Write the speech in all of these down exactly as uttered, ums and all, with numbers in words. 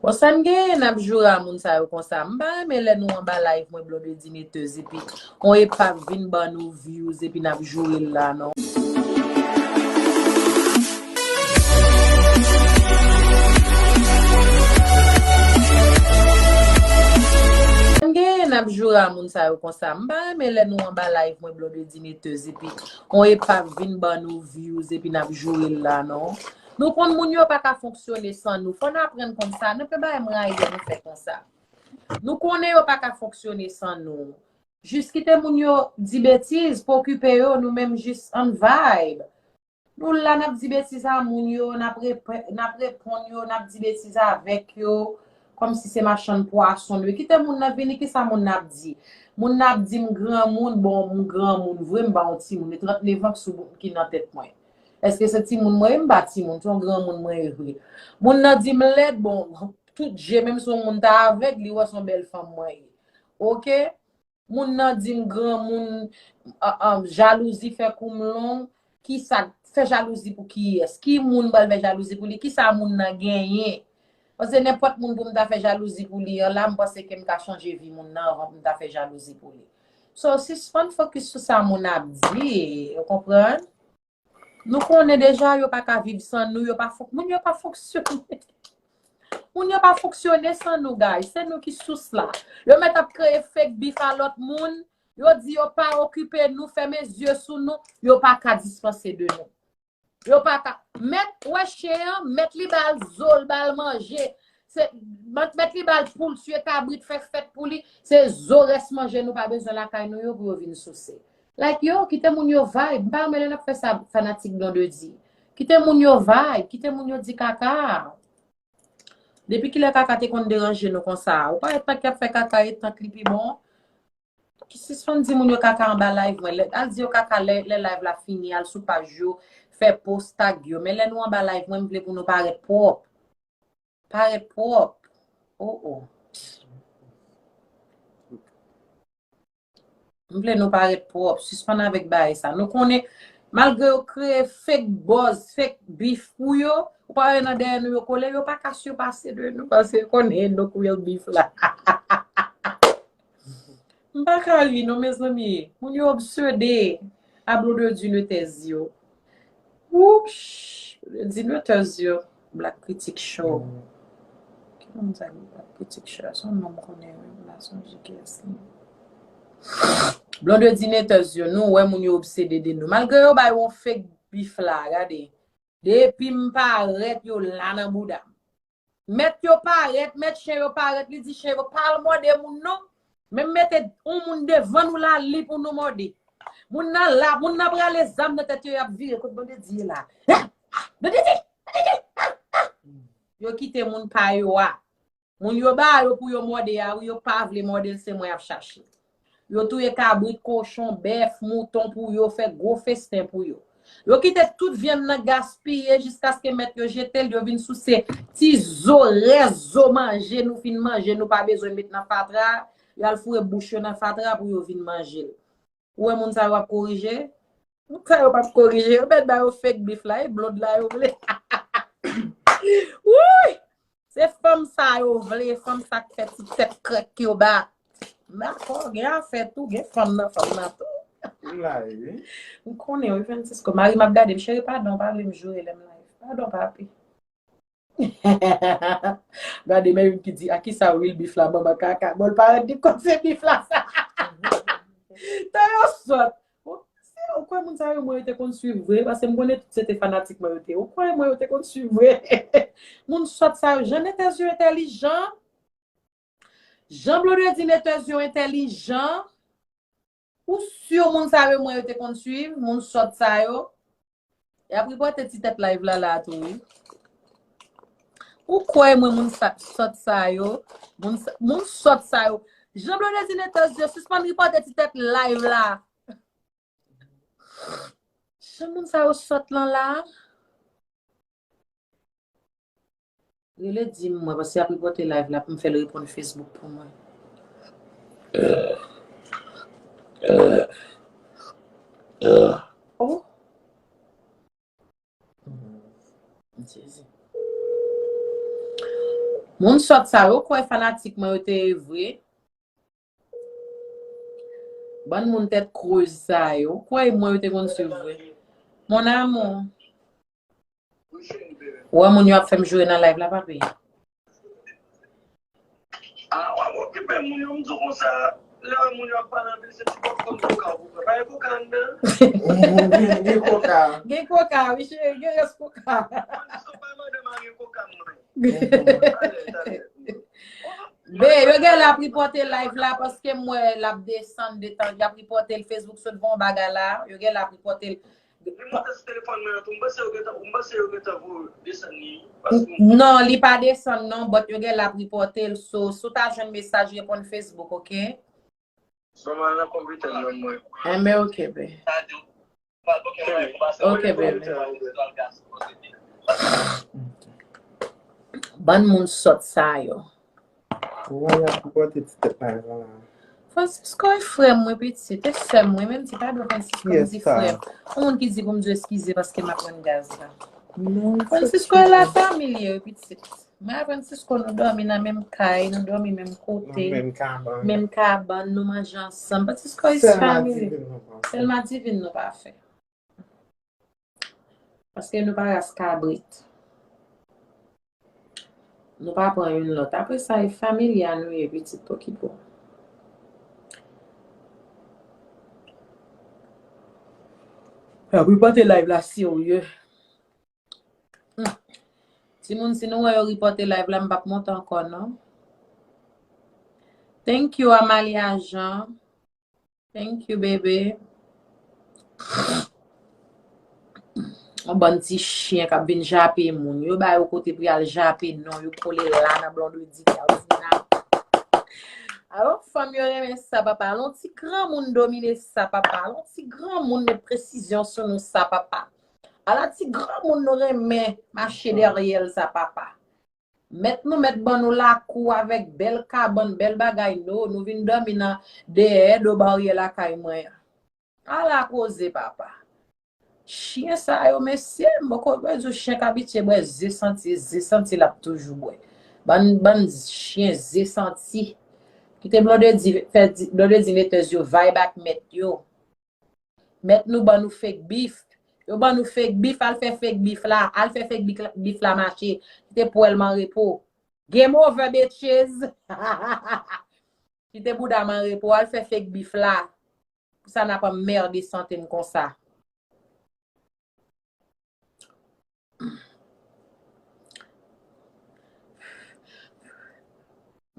Bon, sa n genyen n ap joure a moun sa yo konsa? M pa renmen lè nou anba live mwen, Blondedy Netez, epi yon epa vin ban nou views, epi n ap joure l la, non. Sa n genyen n ap joure a moun sa yo konsa? M pa renmen lè nou anba live mwen, Blondedy Netez, epi yon epa vin ban nou views, epi n ap joure l la, non. Nou konn moun yo pa ka fonksyone san nou. Fò n aprann konn sa. Nan pwen bagay m rayi lè nou fè konsa. Nou konnen yo pa ka fonksyone san nou. Jis kite moun yo di betiz, pa okipe yo, nou menm jis ann vibe. Nou la, n ap di betiz a moun yo, n ap repe-, n ap reponn yo, n ap di betiz avèk yo, kòmsi se machann pwason nou ye. Kite moun nan vini, kisa moun nan ap di? Moun nan ap di m granmoun, bon, m granmoun vre, m pa yon timoun, e trannnev an ki sou bout ki nan tèt mwen. Èske se timoun mwen ye? M pa timoun, se yon granmoun mwen ye vre. Moun nan di m lèd, bon, tout je, menm si yon moun ta avèg, li wè se yon bèl fanm mwen ye. Oke? Moun nan di m granmoun, a, a, jalouzi fè kou m long, kisa fè jalouzi pou kiyès? Ki moun m pral fè jalouzi pou li? Kisa moun nan genyen? Paske nenpòt moun pou m ta fè jalouzi pou li an la, m panse ke m ka chanje vi moun nan anvan pou m ta fè jalouzi pou li. So, sispann fokis sou sa moun ap di, ou konprann? Nou konnen deja yo pa ka viv san nou, yo pa fon-, moun yo pa fonksyone. Moun yo pa fonksyone san nou, guys. Se nou ki sous la. Yo mèt ap kreye fake beef a lòt moun. Yo di yo pa okipe nou, fèmen zye sou nou. Yo pa ka dispanse de nou. Yo pa ka. Mèt wè chen an, mèt li ba l zo, l ba l manje. Se, mèt, mèt li ba l poul, tiye kabrit, fè fèt pou li. Se zo rès manje nou pa bezwen lakay nou yo pou yo vin souse. Like, yo, kite moun yo vibe. M pa renmen lè n ap fè sa, fanatik Blondedy. Kite moun yo vibe, kite moun yo di kaka. Depi kilè kaka te konn deranje nou konsa? Ou pa wè tank y ap fè kaka e tank li pi bon? Ki sispann di moun yo kaka anba live mwen. Lè, al di yo kaka lè, lè live la fini, al sou paj yo, fè post, tag yo. Men lè nou anba live mwen, m vle pou nou parèt pwòp. Parèt pwòp. Oh, oh. M vle nou parèt pwòp. Sispann avèk bagay sa. Nou konnen, malgre yo kreye fake buzz, fake beef pou yo, ou pa wè nan dèyè nou yo kole, yo pa ka sipase de nou, paske yo konnen no real beef la. M pa ka ri non, mezanmi. Moun yo obsede a Blondedy Netez yo. Wouch! Blondedy Netez yo. Black Critic Show. Ki moun sa ki Black Critic Show? Se yon non m konnen, wi. M pa sonje kiyès li. Blondedy Netez yo, nou wè moun yo obsede de nou. Malgre yo bay yon fake beef la, gade. Depi m parèt, yo la nan bouda m. Mèt yo parèt, mèt chen yo parèt, li di chen yo, pa al mòde moun non. Men m mete yon moun devan nou la, li pou nou mòde. Moun nan la, moun nan prale zam nan tèt yo, y ap vire kot Blondedy ye la. Ah, ah, Blondedy, Blondedy, ah, ah. Yo kite moun pa yo a. Moun yo ba yo pou yo mòde a, wi, yo pa vle mòde l, se mwen y ap chache. Yo touye kabrit, kochon, bèf, mouton pou yo, fè gwo festen pou yo. Yo kite tout vyann nan gaspiye jiskaske mèt yo jete l, yo vin souse ti zo, rès zo manje nou fin manje, nou pa bezwen met nan fatra, y al foure bouch yo nan fatra pou yo vin manje l. Ou wè moun sa yo ap korije? Moun sa yo p ap korije, yo mèt ba yo fake beef la, e blond la yo vle. Wouy! Se fanm sa yo vle, fanm sa k fè ti tèt krèk yo ba. Dakò, gen afè tou, gen fanm nan fanm nan tou. M la, wi. M konnen, wi, Francisco. Mari m ap gade m, cheri, padon, pa vle m joure lè m live. Padon, papi. Gade, men youn ki di, a kisa real beef la, manman kaka? Bon, l pa rann li kont se beef la, sa. Tan yo sòt. Bon, se, ou kwè moun sa yo, mwen, yo te konn swiv vre, paske m konnen tout se te fanatik mwen yo te. Ou kwè mwen, yo te konn swiv vre? Moun sòt sa yo, jan Netez yo entèlijan. Jan Blondedy Netez yo entèlijan. Ou si moun sa yo, mwen, yo te konn swiv, moun sòt sa yo. Y ap ripòte ti tèt live la, la tou, wi. Ou kwè mwen, moun sa, sòt sa yo, moun sa, moun sòt sa yo. Jan Blondedy Netez yo, sispann ripòte ti tèt live la. Jan moun sa yo sòt lan la. Rele di m mwen, paske y ap ripòte live la pou m fè l reponn Facebook pou mwen. Oh. M sezi. Moun sòt sa yo kwè fanatik mwen yo te ye vre. Bann moun tèt krez sa yo. Kwè mwen yo te konn swiv vre. Mon amour. Ou wè moun yo ap fè m joure nan live la, papi. Ah, w ap okipe moun yo, m di w konsa, lè moun yo ap pale anpil, se ti pòpkòn koka ou pou pran. Pa gen koka anndan? Gen koka. Gen koka, wi, cheri, gen rès koka. Mwen di, se pa madanm a gen koka, mwen. Talè, talè. Be, yo gen lè ap ripòte live la paske m wè l ap desann de tan. Y ap ripòte l, Facebook sot fè yon bagay la. Yo gen lè ap ripòte l. Li monte sou telefòn mwen an tou. M panse yo gentan, m panse yo gentan voye desann li. Paske m Non, li pa desann non, but yo gen lè ap ripòte l. So, si w ta jwenn mesaj, reponn Facebook, oke? Ban m al nan konpitè m nan mwen. Enben, oke, be. Oke, baby. Bann moun sòt sa yo. Francisco e frè m, wi, pitit. E sè m, wi, menm si pa dwe Francisco, m di frè m. Yon moun ki di pou m di w eskize paske m ap rann gaz la. Francisco e la fanmi l ye, wi, pitit. Mwen avè Francisco, nou dòmi nan menm kay, nou dòmi menm kote, menm kabann, nou manje ansanm. Francisco is family. Sèl madivin nou pa fè. Paske nou pa ras kabrit. Nou pa pran youn lòt. Apre sa, e familya nou ye, pitit, pokipo. Apre pote live la serye. Hmm. Timoun, si nou wè yo ripòte live la, m p ap monte ankò, non. Thank you, Amalia Jean. Thank you, baby. Yon bann ti chen k ap vin jape moun. Yo ba yo kote pou y al jape non. Yo kole la nan blondedi, y ap di nan. Alò, fanm yo renmen sa, papa. Alon ti granmoun domine sa, papa. Alon ti granmoun met presizyon sou nou sa, papa. Ala ti granmoun nou renmen mache dèyè l sa, papa. Mèt nou mèt ban nou lakou avèk bèl kabann, bèl bagay, no. Nou vin dòmi nan dèyè do baryè lakay mwen an. Ala koze, papa. Chen sa yo, mesye, m poko dwe di w chen k abitye bwè ze santi, ze santi l ap toujou bwè. Bann, bann chen ze santi. Kite blondedi fè di, blondedi metèz yo vibe ak mèt yo. Mèt nou ban nou fake beef. Yo ban nou fake beef, al fè fake beef la, al fè fake beef la, beef la mache. Kite pwèl m an repo. Game over, bitches. Kite bouda m an repo, al fè fake beef la. Pou sa n ap anmède sante m konsa.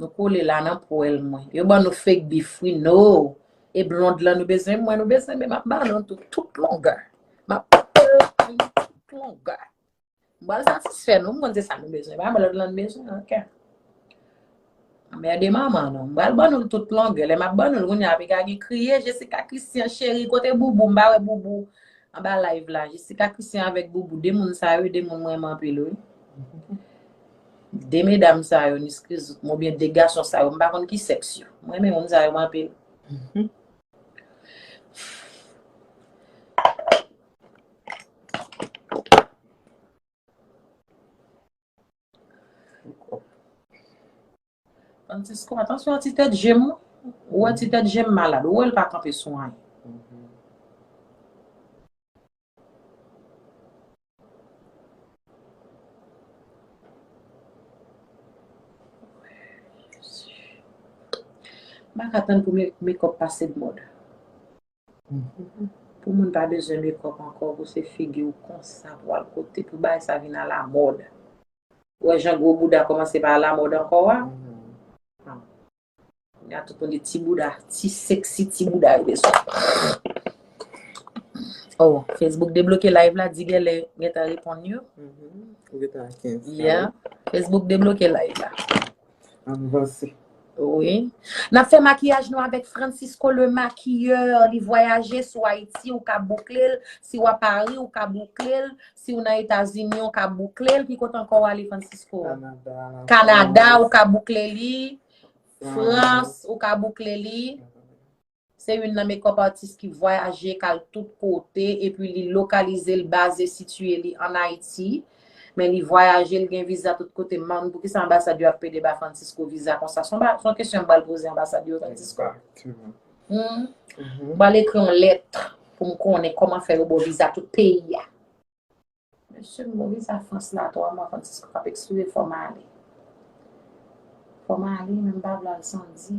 Nou kole la nan pwèl mwen. Yo ban nou fake beef, wi, no. E blond lan nou bezwen, mwen nou bezwen, men m ap ba nou tout, tout longè. M ap tout longè. M pral satisfè nou, m konn se sa nou bezwen. Pa blond lan nou bezwen, oke. Mède manman nou. M pral ban nou l tout longè. Lè m ap ban nou l, kounye a piga gen kriye, Jessica Christian, cheri, kote Boubou? M pa wè Boubou anba live la. Jessica Christian avèk Boubou, de moun sa yo, de moun m renmen anpil, wi. De medam sa yo, Nice Krizouk, oubyen de gason sa yo, m pa konn ki sèks yo. M renmen moun sa yo anpil. Francisco, atansyon a ti tèt je m, wi. Ou wè ti tèt je m malad. Ou wè l pa kanpe sou anyen. M pa ka tann pou me-, makeup pase de mòd. Pou moun pa bezwen makeup ankò, pou se figi w konsa, pou al kote, pou bagay sa vin alamòd. Ou wè jan gwo bouda kòmanse pa alamòd ankò a? Kounye a tout moun di ti bouda, ti sexy ti bouda yo bezwen. Oh, Facebook debloke live la, di genlè gentan reponn yo. Ou gentan gen sa. Yeah. Facebook debloke live la. Ann vanse. Wi. N ap fè makiyaj nou avèk Francisco le maquilleur. Li vwayaje sou Ayiti, ou ka boukle l. Si w a Paris, ou ka boukle l. Si w nan Etazini, ou ka boukle l. Ki kote ankò w ale, Francisco? Kanada, ou ka boukle li. Frans, ou ka boukle li. Se youn nan makeup artist ki vwayaje, k al tout kote, epi li lokalize l, baze, sitiye li ann Ayiti. Men li vwayaje, li gen viza tout kote. M pa konn poukisa anbasad yo ap pede ba Francisco viza konsa. Se yon ba- se yon kesyon m pral poze anbasad yo, Francisco. Exactement. Hmm. Mhm. M pral ekri yon lèt pou m konnen kòman fè yo ba w viza tout peyi a. Mesye, m ba w viza Frans la twa mwa, Francisco ap ekspire, fò m ale. Fò m ale, men m pa vle al san di.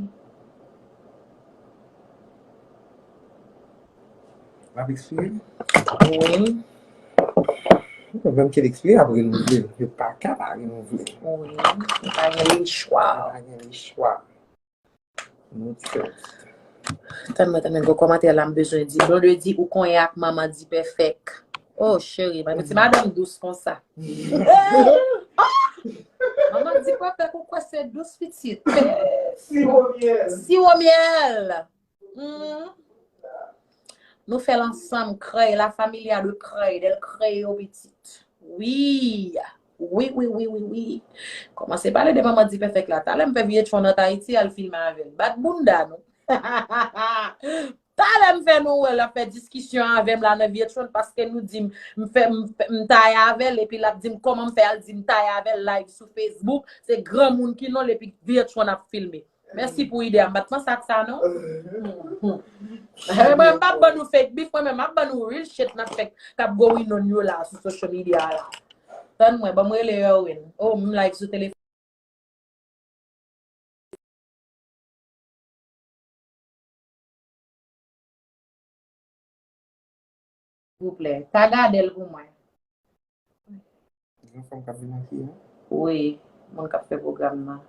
L ap ekspire? Wi. Menm ke l ekspire, ap renouvle l. Yo pa ka pa renouvle l. Wi. Yo pa gen lechwa. Pa gen lechwa. Nou tèt. Tann mwen, tann mwen, gon kòmantè la m bezwen di. Blondedy, ou konyen ak manman Dipèfèk. Oh, cheri, mwen ti madanm dous konsa. Manman Dipèfèk, ou kwè se dous pitit. Siwo myèl. Siwo myèl. Hmm. Nou fè l ansanm, krèy, la familia de krèy, del krèy yo pitit. Wi. Wi, wi, wi, wi, wi. Kòmanse pale de manman Dipèfèk la. Talè m fè Vyetchon nan Tayiti al filme avè l. Bat bounda nou. Talè m fè nou wè l ap fè diskisyon avè m la nan Vyetchon paske nou di m, m fè, m fè, m taye avè l epi l ap di m kòman m fè al di m taye avè l live sou Facebook. Se granmoun ki non l epi Vyetchon ap filme. Mèsi pou ide a. M pa t panse ak sa, non. Mwen, m p ap ban nou fake beef, mwen menm, m ap ban nou real shit n ap fè k ap going on yo la sou social media la. Tann mwen, ban m rele Erwin. Oh, m live sou telefòn. Silvouplè, tag Adèl pou mwen. Yon fanm k ap vin anki a? Wi, moun k ap fè pwogram nan.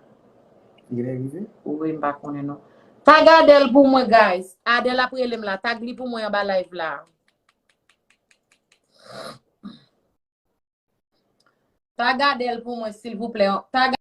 Li genlè rive? Wi, m pa konnen non. Tag Adèl pou mwen, guys. Adèl ap rele m la. Tag li pou mwen anba live la. Tag Adèl pou mwen, silvouplè. Tag